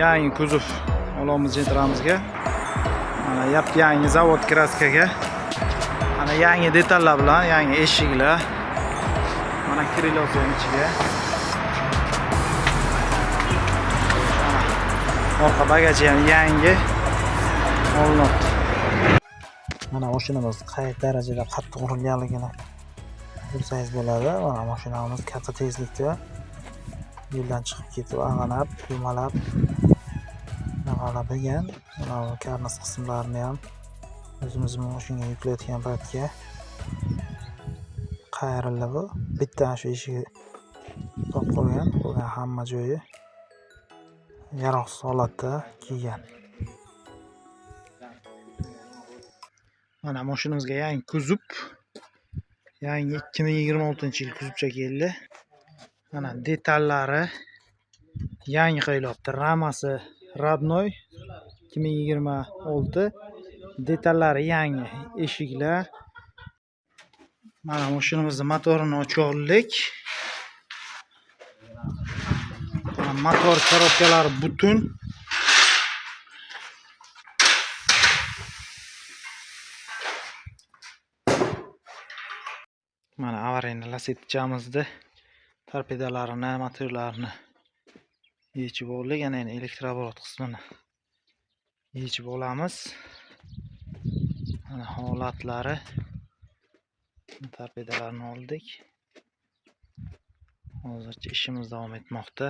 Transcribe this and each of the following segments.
Yangi kuzov olamiz Gentramizga. Mana yap yangi zavod краска ga. Mana yangi detallar bilan, yangi eshiklar. Mana крыло si ham ichiga. Mana orqa bagaji ham yangi olinyapti. Mana mashinamiz qay darajada qattiq urilganligini bilsangiz bo'ladi. Mana mashinamiz katta tezlikda yo'ldan chiqib ketib, ag'anab, yumalab g'alabagan. Mana bu karniz qismlarini ham o'zimiz mashinaga yuklayotgan paytga qayrildi bu. Bitta shu eshigi sog' qolgan, qolgan hamma joyi yaroqsiz holatda kelgan. Mana mashinamizga yangi kuzov, yangi 2026-yil kuzovcha keldi. Mana detallari yangi qo'yilyapti. Ramasi родной 2026, detallari yangi, eshiklar. Mana mashinamizni motorini ochib oldik. Mana motor коробка lari butun. Mana аварийный Lasettichamizni torpedalarini, motorlarini yechib oldik. Ana endi электрооборот qismini yechib olamiz. Mana holatlari. Torpedalarni oldik. Hozircha ishimiz davom etmoqda.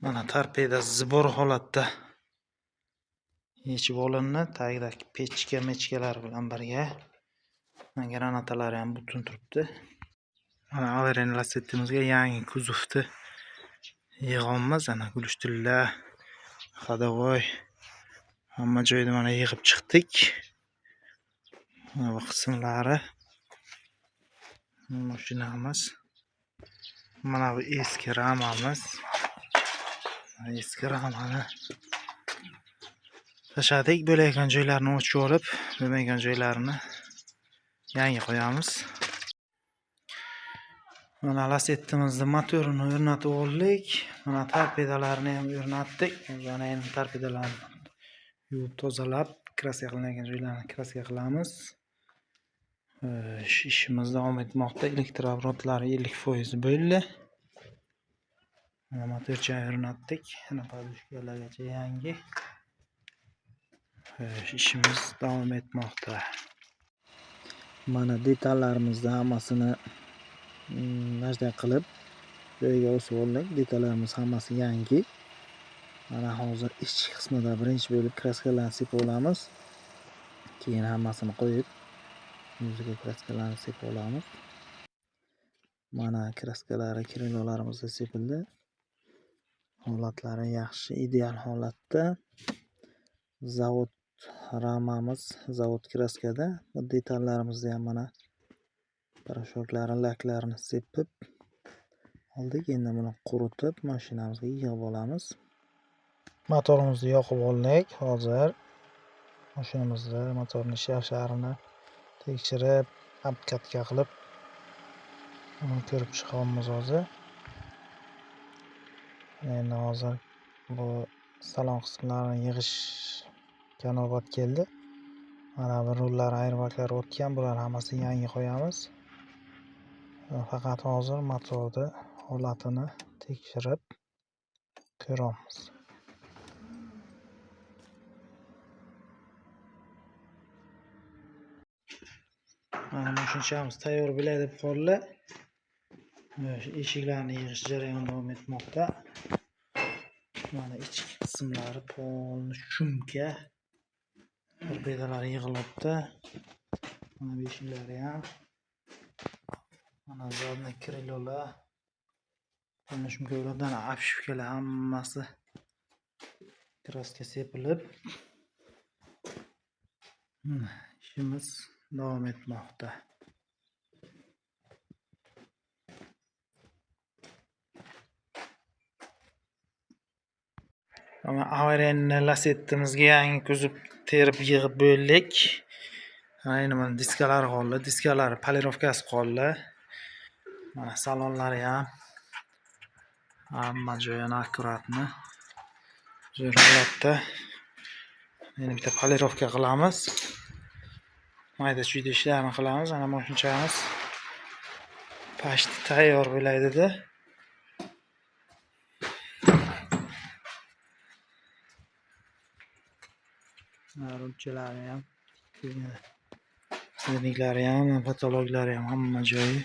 Mana torpeda сбор holatda yechib olindi. Tagidagi pechka, mechkalar bilan birga. Mana granatalari ham butun turibdi. Mana аварийный Lasettimizga yangi kuzovni yig'yapmiz. Ana глушитель lar, ходовой, hamma joyda mana yig'ib chiqdik. Mana bu qismlari mashinamiz. Mana bu eski ramamiz. Eski ramani tashladik. Bo'layotgan joylarini ochib olib, bo'lmagan joylarini yangi qo'yamiz. Mana Lasettimizni motorini o'rnatib oldik. Mana torpedalarini ham o'rnatdik. Mana endi torpedalarni yuvib tozalab, краска qilinadigan joylarni краска qilamiz. Ishimiz davom etmoqda. Электрооборот lari 50% bo'ldi. Mana motorcha o'rnatdik. Mana подушка largacha yangi. Ishimiz davom etmoqda. Mana detallarimizni hammasini najdak qilib joyiga osib oldik. Detallarimiz hammasi yangi. Mana hozir ichki qismida birinchi bo'lib краска larni sepib olamiz. Keyin hammasini qo'yib, yuziga краска larni sepib olamiz. Mana краска lari крыло larimizga sepildi. Holatlari yaxshi, ideal holatda. Zavod ramamiz zavod краска da. Detallarimizni ham mana порошок lari, laklarini sepib oldik. Endi buni quritib, mashinamizga yig'ib olamiz. Motorimizni yoqib oldik. Hozir mashinamizni motorni ishlashlarini tekshirib, обкатка qilib uni ko'rib chiqyapmiz hozir. Endi hozir bu salon qismlarini yig'ishga navbat keldi. Mana bu rullar, airbaglar o'tgan, bular hammasini yangi qo'yamiz. Faqat hozir motorni holatini tekshirib ko'ramiz. Mana mashinchamiz tayyor bo'lay deb qoldi. Eshiklarni yig'ish jarayoni davom etmoqda. Mana ichki qismlari полный shumka. Torpedalari yig'ilyapti. Mana bu eshiklari ham. Mana zadniy krilolar, shumkalardan обшивkalar hammasi kraska sepilib, ishimiz davom etmoqda. Mana avariyani Lacetti'mizga yangi kuzov terib yig'ib bo'ldik. Mana endi mana diskalari qoldi, diskalari polirovkasi qoldi. Mana salonlari ham hamma joyini akkuratni zo'r holatda. Endi bitta polirovka qilamiz. Mayda chuyda ishlarni qilamiz. Ana mashinchamiz pashti tayyor bo'ladi-da. Runchalari ham, siniklari ham, patologlari ham hamma joyi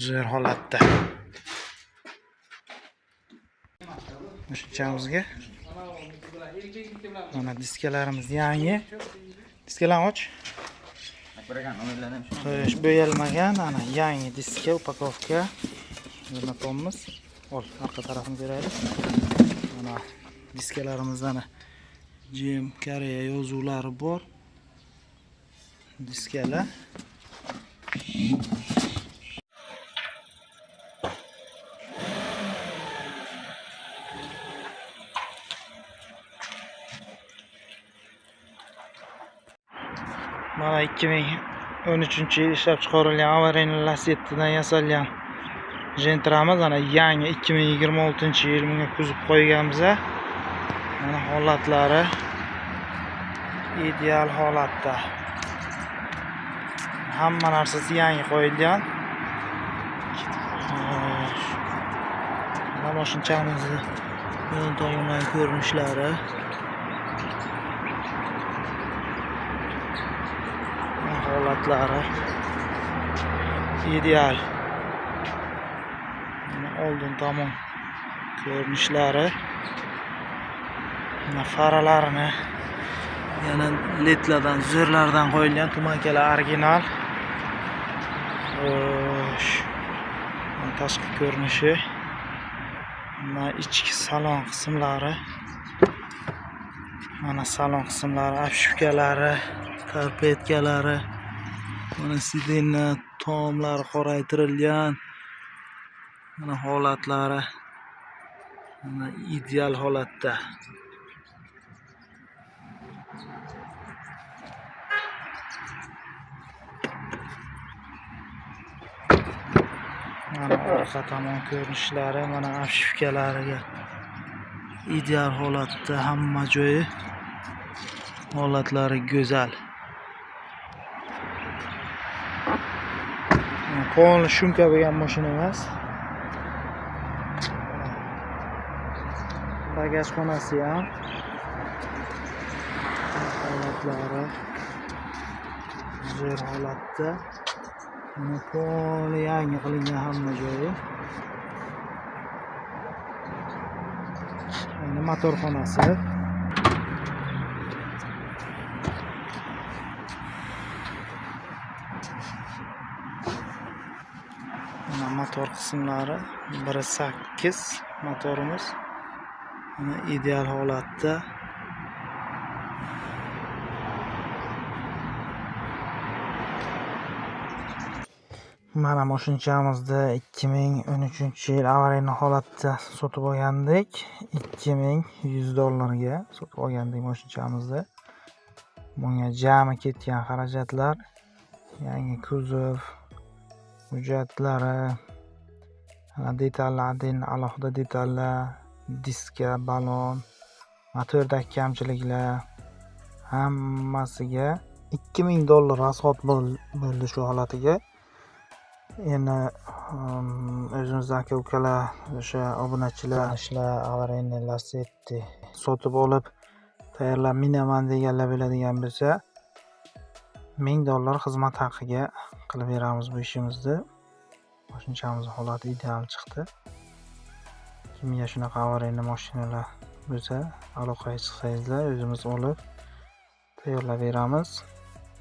zo'r holatda. Mashinchamizga mana diskalarimiz yangi. Diskalarni och. Xo'sh, bo'yalmagan, ana yangi diska, upakovka. Jo'natamiz. Ol, orqa tarafini ko'raylik. Mana diskalarimizdan GM Koreya yozuvlari bor. Diskalar. Mana 2013-yil ishlab chiqarilgan avariyli Lacetti'dan yasalgan Gentramiz, ana yangi 2026-yil bunga kuzib qo'yganmiz. Mana holatlari ideal holatda. Hamma narsasi yangi qo'yilgan. Mana mashinchamizni yon tomondan ko'rinishlari. Holatlari ideal. Mana oldin tomon ko'rinishlari. Mana faralarini yana ledlardan, zo'rlardan qo'yilgan, tumankalar original. Xo'sh, tashqi ko'rinishi, mana ichki salon qismlari. Mana salon qismlari, обшивkalari, karpetkalari, mana sidinni tomlari qoraytirilgan. Mana holatlari mana ideal holatda. Mana orqa tomon ko'rinishlari, mana обшивkalariga ideal holatda, hamma joyi holatlari go'zal. Polni shumka bo'lgan mashina emas. Bagaj xonasi ham holatlari zo'r holatda. Mana poli yangi qilingan hamma joyi. Endi motor xonasi. Mana motor qismlari 1.8 motorimiz. Mana ideal holatda. Mana mashinchamizda 2013-yil avariyli holatda sotib olgandik. $2100 ga sotib olgandik mashinchamizda. Bunga jami ketgan xarajatlar, yangi kuzov, hujjatlari, detallar, alohida detallar, diska, balon, motordagi kamchiliklar hammasiga $2000 rasxod bo'ldi shu holatiga. Endi o'zimizning aka-ukalar, o'sha obunachilar, tanishlar avariyli Lacetti sotib olib tayyorlab minaman deganlar bo'ladigan bo'lsa, $1000 xizmat haqiga qilib beramiz bu ishimizni. Mashinchamiz holati ideal chiqdi. Kimga shunaqa avariyli mashinalar bo'lsa, aloqaga chiqsangizlar, o'zimiz olib tayyorlab beramiz.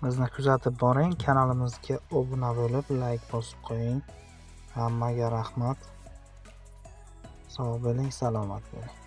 Bizni kuzatib boring, kanalimizga obuna bo'lib, layk bosib qo'ying. Hammaga rahmat. Sog' bo'ling, salomat bo'ling.